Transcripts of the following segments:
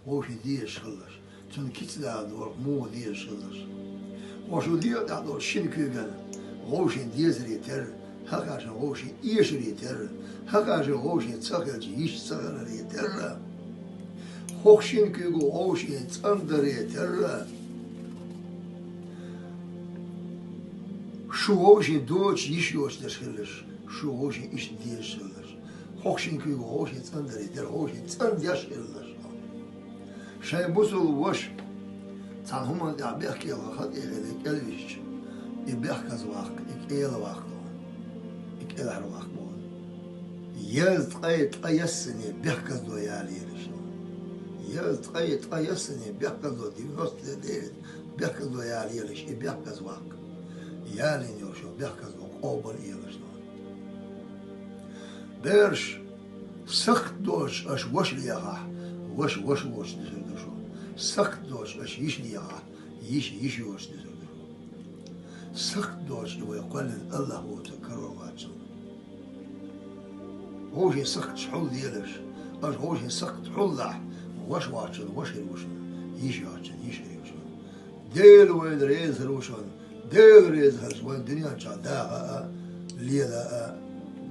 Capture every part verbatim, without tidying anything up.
вовшийн дезаш хилалаш, цунна кица дала долу муха дезаш хилалаш. Вовшийн дегӀа тӀехь долу шина куьйгана вовшийн дезаре терра, хӀокхарна вовшийн эшаре терра, хӀокхарна вовшийн ца хилча йиш ца хиларе терра, хӀокху шина куьйго вовшийн цӀандаре терра. Шу вовшийн доцуш йиш йоцуш дерш хилалаш, шу вовшийн иштта дезаш хилалаш. ХӀокху шина куьйго вовшийн цӀандаре терра, вовшийн цӀандеш хилалаш. Шайн бусулба ваша цхьана хӀуманна тӀехь бехке хилла хатӀе хилла кӀелвисча, и бехказа ваккха, и кӀела ваккха, и кӀелхьара ваккха боху. Еза ткъе ткъа яссане бехказло ялаелаш. Еза ткъе ткъа яссане бехказло, девяносто девять бехказло ялаелаш, и бехказа ваккха. Ялийна йолуш йолу бехказло къобал елаш. Бераш, сакхт доцуш аша ваша лехахь, ваша ваша воцуш дезар ду шу. Сакхт доцуш аша йиш лехахь, йиш йиш йоцуш дезар ду шу. Сакхт доцуш и вай кхоьллина АллахӀ воцург карор вац цунна. Вовшийн сакхташ хьулделаш, аша вовшийн сакхт хьуллахь, ваша воцчунна ваша хир ву шуна, йиш йоцчунна йиш хир ю шуна. Дела вайна реза хир ву шуна, Дела реза хилча вайн дуьнен чохь даха а, лела а,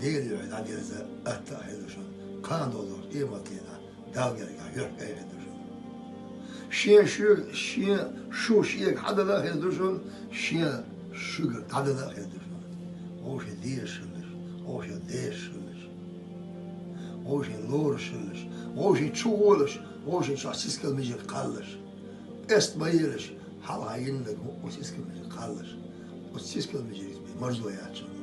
Деле вай дӀадерза атта а хир ду шуна. Кхана долу къематдийнахь Далла гергахь юьхь кӀайн хир ду шуна. Шен шу, шен шу шега хьадала а хир ду шуна, шен шуьгара дӀадала а хир ду шуна. Вовшийн дезаш хилалаш, вовшийн дезаш хилалаш, вовшийн лоруш хилалаш, вовшийн чу гӀолаш, вовшийн чохь сискал мижиг кхаллаш. КъестӀа ма елаш, хьалха йиннарг хӀуъу сискал мижиг кхаллаш. Оцу сискал мижигца бен марзо яц шуна.